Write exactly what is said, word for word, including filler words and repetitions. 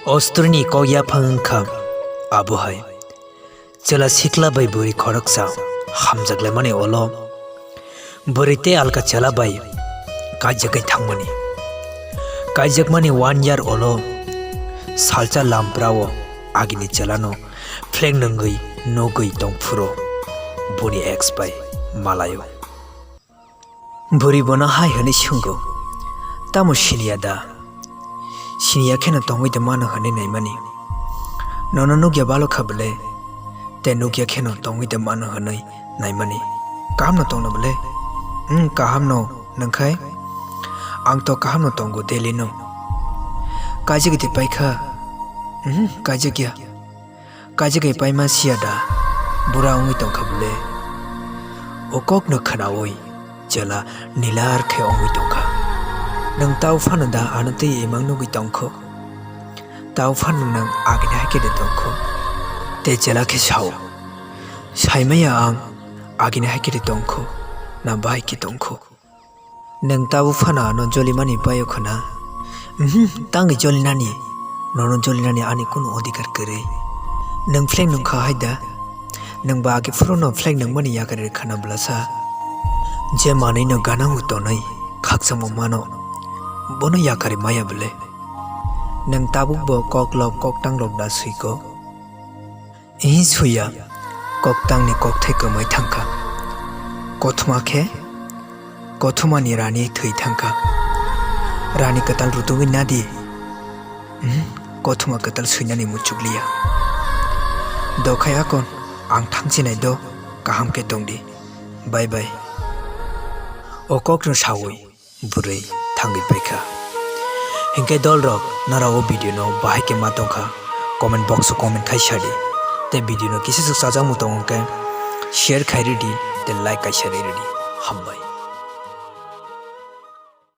Ostrini kok yaphang wngkha abo hai. Chwla sikla bai bwrwi khoroksa hamjaklaimani ulo bwrwi tei alka chwla bai kaijagwi thangmani. Kaijakmani one year ulo salsa lamprao agini chwlano phleng nungwi nugwi tongphuru boni ex bai malaio. Bwrwi bono hai hwnwi swngo, "Tamo siniya da? Siniya kheno tongwi de mano hwnwi naimani. Nono nukya balo kha bwle, tei nukya kheno tongwi de mano hwnwi naimani. Kahamno tongno bwle?" "Hmm, kahamno, nwng khai?" "Ang to kahamno tongo, Delhi no." "Kaijagwi de paikha?" "Hmm, kaijakya." Kaijagwi paima siya da, bura wngwi tongkha bwle. O kokno khwnaui chwla nilar khe wngwi tongkha. Nwng tau phano da ano twi imang nugwi tongkho? Tau phano nwng agini hai khe de tongkho? Tei chwla khe sao, "Saimaya ang agini hai khe de tongkho, na bahai khe tongkho?" Nwng tabuk phano ano jolimani paio khwna? Mhm, tangwi jolinani, nono jolinani ani kunu odhikar kwrwi. Nwng phleng nungkha hai da? Nwng ba age phuru no phleng nungmani yakarwi khwna bwlasa? Je manwi no ganango tonwi khakchangma mano, bono yakarwi maya bwle? Nwng tabuk bo kok lok kok tang lok da swiko? Ihi suya, koktangni kokthai kwmai thangkha. Kothoma khe, kothomani rani thwi thangkha. Rani kwtal rutungwi nadi. Uhm, kothoma kwtal swinani muchukliya. Dokhai akon, ang thangchinai do, kaham khe tongdi. Bye bye. O kokno saui. Bwrwi thangwi paikha. Hinkhe dolrok, norok o video no bahai khe ma tongkha, comment box o comment khai sadi. Tei video no kisa swk chajakmung tongo khe share khai ridi, tei like kaisa ri ridi. Hambai.